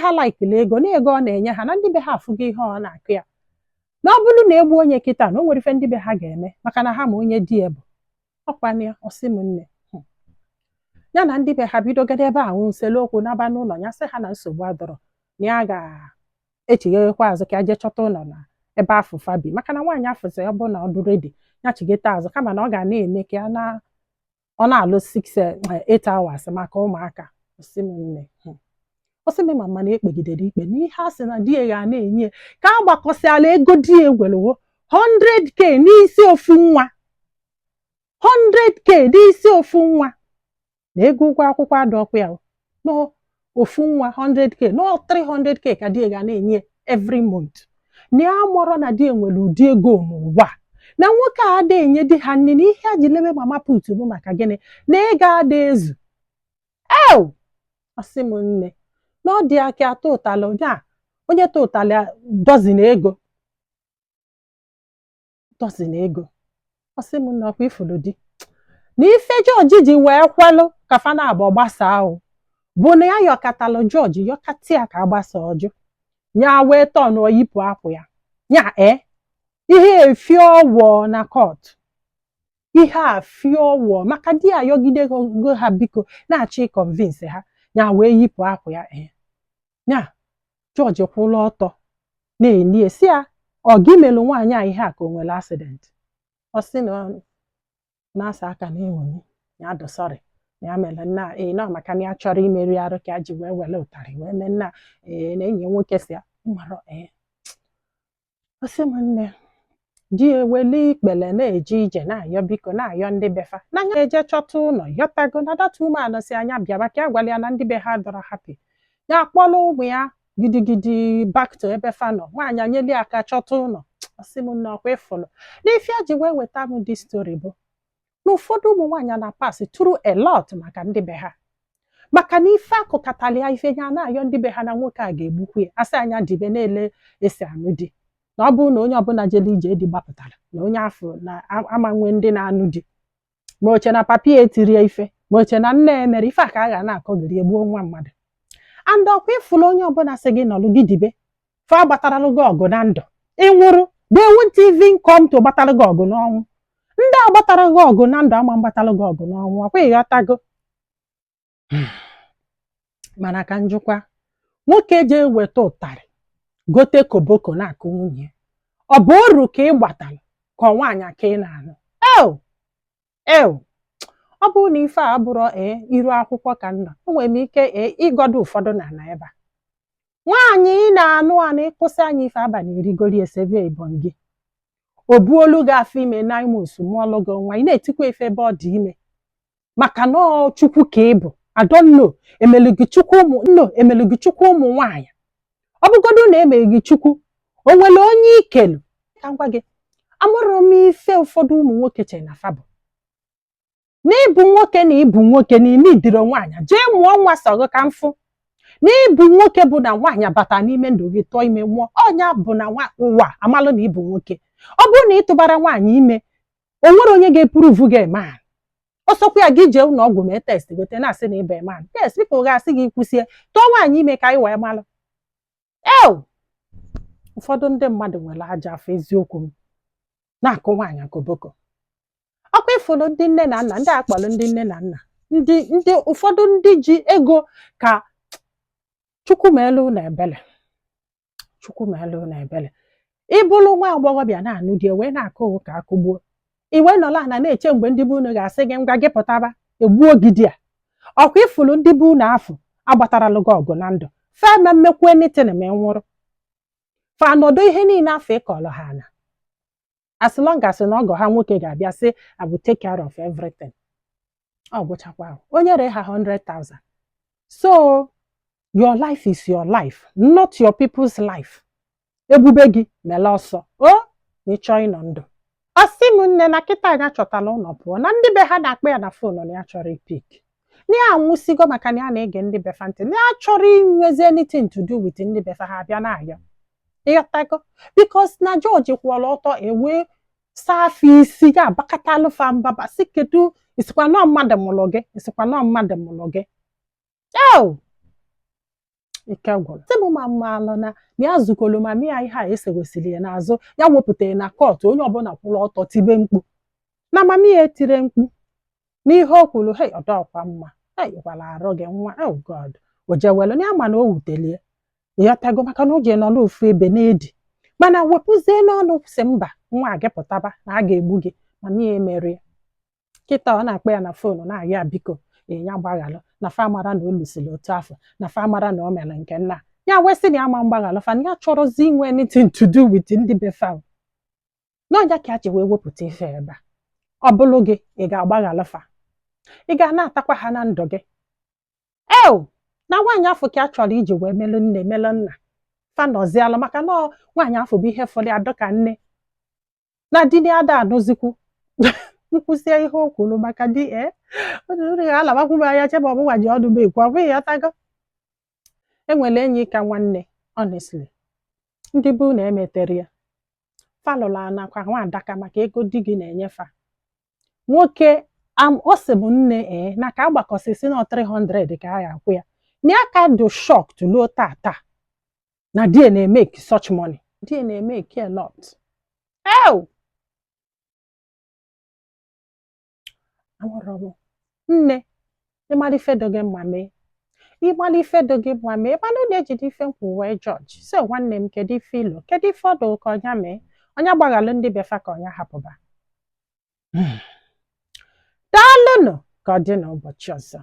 ha laikili ego na ego ọ na-enye ha, na ndị be ha afụgo ihe ọ na-akụ ya, na ọ bụrụ na egbu onye kịta, na o nwere ife ndị be ha ga-eme, maka na ha ma onye di ya bụ ọkwana ya. Ọsị m nne, ya na ndị be ha bidogoro ebe a nwụsịrị okwu n'aba n'ụlọ ya, sị ha na nsogbu adọrọ, na ya ga-echighekwa azụ ka ya jee chọta ụlọ na ebe afụfa bi, maka na nwaanyị afụsị ọ bụ na ọ dị ready ya chigete azụ, kama na ọ ga na-eme ka ya na ọ na-alụ 6 8 hours maka ụmụaka. Ọsị m nne, ọsị m mama na ekpegidere ikpe na ihe a sị na di ya ga na-enye ka a gbakọsịala ego di ya egwerewo 100K n'isi ofu nwa, 100K n'isi ofu nwa, na ego ụgwọ akwụkwọ adọkwa ya n'ofu nwa, 100K no 300K ka di ya ga na-enye every month, na ya mụrọ na di ya nwere ụdị ego n'ụwa, na nwoke a ada enye di ha nne, na ihe a ji lebe mama put bụ maka gịnị, na ego ada ezu ew. Ọsị m nne, na ọ dị aka atọ ụtalị onye a, onye tụ ụtalị dozen ego, dozen ego. Ọsị m nne, ọkwa ifuru di na ife jọji ji wee kwelụ ka fa na-abụ gbasaa ahụ bụ na ya yọkatalụ jọji yọkata ya ka agbasa ọjụ ya wee tọn yipụ akwụ ya ya ee ihe efi ọwọ na court, ihe a fie ọwọ maka di ya yọgide go ha biko na-achọ ị convince ha, ya wee yipụ akwụ ya ee ya jọji kwụrụ ọtọ na-eni esi ya, ọ gị melụ nwaanyị a ihe a ka o nwere accident? Ọ sị na ọ na-asa aka na enwenye ya dụ sorry na ya mere nna ee nọ, maka na ya chọrọ imeri arụ ka ya ji wee were ụtarị wee mee nna ee na enyi ya nwoke si ya mmarọ ee. Ọ sị m nne, di eweli ikpele na-eje ije na-ayọ biko, na-ayọ ndị befa n'anya eje chọta ụlọ yọtago na that woman si anya bịaba ka ya gwara ya na ndị be ha dọrọ happy, ya akpọrọ ụmụ ya gidigidi back to ebe fa nọ. Nwaanyị anyeli aka chọta ụlọ. Ọsị m nne, ọkwa ịfụlụ n'ife a ji wee weta m this story bụ na ụfọdụ ụmụ nwaanyị na pass through a lot maka ndị be ha, maka na ife akụkatala ya ife ya na-ayọ ndị be ha na nwoke a ga-egbukwu ya, asị anya dibe na-ele esi anụ di, na ọ bụrụ na onye ọbụla jere ije di gbapụtara na onye afọ na ama nwe ndị na-anụ di, ma oche na papi ya etirie ife, ma oche na nne ya mere ife a ka a ga na-akọgiri egbuo nwa mmadụ. And ọkwa ịfụrụ onye ọbụla sị gị nọlụ gị dibe fa gbataralụ gị ọgụ na ndụ ịnwụrụ, they won't even come to gbatara gị ọgụ n'ọnwụ. Ndị a gbatara gị ọgụ na ndụ ama mgbatalụ gị ọgụ n'ọnwụ, ọkwa ịghọtago? Mana ka njụkwa, nwoke jee weta ụtarị gote koboko na-akụ nwunye, ọ bụ oru ka ị gbatara ka ọ nwaanyị ka ị na-anụ? Ew ew, ọ bụrụ na ife a abụrọ ee iru akwụkwọ ka nọ, enwere m ike ee ịgọdo ụfọdụ na ana ebe a. Nwaanyị ị na-anụ anụ, ịkwụsị anya ife abalị irigori esebe ibọn gị, o buolu gị afọ ime 9 months, mụọlụ gị nwa, ị na-etikwa efe ebe ọ dị ime, maka na ọ Chukwu ka ị bụ. I don't know, emelu gị Chukwu ụmụ no, emelu gị Chukwu ụmụ nwaanyị. Ọ bụgodu na emeghị gị Chukwu, o nwere onye ikelu ka m gwa gị, amụrụ m ife ụfọdụ ụmụ nwoke chere na fa bụ na ịbụ nwoke, na ịbụ nwoke na ime idiro nwaanyị jee mụọ nwa sọgụ ka mfụ, na ịbụ nwoke bụ na nwaanyị bata n'ime ndụ gị tụọ ime mụọ ọnya bụ na ụwa amalụ na ịbụ nwoke. Ọ bụrụ na ị tụbara nwaanyị ime, o nwere onye ga-e prove gị man? Ọsọkwa ya gị jee ụlọ ọgwụ mee test gote na-asị na ịbụ man, yes, people ga-asị gị kwụsie tụọ nwaanyị ime ka anyị wee malụ. Ew, ụfọdụ ndị mmadụ nwere aja afọ eziokwu m na-akụ nwaanyị koboko. Ọkwa ịfụrụ ndị nne na nna, ndị akpọrọ ndị nne na nna, ndị ụfọdụ ndị ji ego ka Chukwu meelu na ebele, Chukwu meelu na ebele. Ịbụrụ nwa agbọghọbịa na-anụ di wee na-akụ ka akụgbuo, i wee nọrọ ana na-eche mgbe ndị be unu ga-asị gị ngwa gị pụtaba, egbuo gị di a. Ọkwa ịfụrụ ndị be unu afụ agbataralụ gị ọgụ na ndụ fema mmekwu anything ma ị nwụrụ, fa nọdụ ihe niile afọ ịkọrọ ha na as long as na ọgọ ha nwoke ga-abịa sị, "I will take care of everything." Ọ gwụchakwa onye ree ha 100,000. So your life is your life, not your people's life. Ebube gị mele ọsọ o na ịchọọ ịnọ ndụ. Ọ sị m nne, na kịta anya chọtara ụlọ pụọ, na ndị be ha na-akpọ ya na phone na ya chọrọ i pick, na ya anwụsigo, maka na ya na-ege ndị be fa ntị, na ya chọrọ inwezi anything to do with ndị be fa. Ha abịa na-ayọ, ịghọtago? Because na jọji kwụọrọ ọtọ ewee saa afọ isi ya abakatalụ fa mbaba si kedu isikwa nọọ mmadụ mụrụ gị, isikwa nọọ mmadụ mụrụ gị. Eo, Ike gwụrụ. Sị m ma mmalụ na ya zukọrọ mami ya ihe a esewesịrị ya n'azụ ya wepụtara na court, onye ọbụla kwụrụ ọtọ tibe mkpu na mami ya etire mkpu n'ihe o kwuru. Hei, ọdọkwa mma. Hei, gwara arụ gị nwa. Oh God, o jewelu na ya, ma na o wutelie. Ịghọtago? Maka na o ji nọ n'ofu ebe na-edi, mana wepụzie n'ọnụ si mba, nwa a gị pụtaba na a ga-egbu gị. Mami ya emerie. Kịta ọ na-akpọ ya na phone na-arịọ ya biko, ya gbaghalụ na fa mara na o lusiri otu afọ, na fa mara na o mere nke nna ya. Wee sị na ya ma mgbaghalụ fa, na ya chọrọzi inwe anything to do with ndị be fa. N'ọnya ka a ji wee wepụta ife ebe a. Ọ bụrụ gị, ị ga-agbaghalụ fa? Ị ga na-atakwa ha na ndụ gị? Eo, na nwaanyị afọ ka a chọrọ iji wee melụ nne, melụ nna fa nọzialụ, maka na nwaanyị afọ bụ ihe fọrọ ya dịka nne na di na ada anụzikwu. Nkwụsie ihe o kwuru maka di e alabakwu m anya chebe ọbụwa ji ọdụ m ekwu. Ọ bụghị ya tago enwere enyi ka nwanne. Honestly, ndị bụ na emetere ya falụlụ anakwa nwa adaka maka ego di gị na-enyefa nwoke. Ọ sị m nne, ee, na ka agbakọsị si na 300 ka a ga-akwụ ya, na ya ka dị shocked luo tata na di na-emake such money. Di na-emake a lot. Ew, amụrụ m nne. Ịmara ife dị gị mma mee, ịmara ife dị gị mma mee. Ịmara na-ejide ife nkwụ wee judge. So nwanne m, kedu ife ilo? Kedu ife ọdụ ka ọnya mee? Ọnya gbaghalụ ndị befa ka ọnya hapụba? Daalụnụ, ka ọ dị n'ụbọchị ọzọ.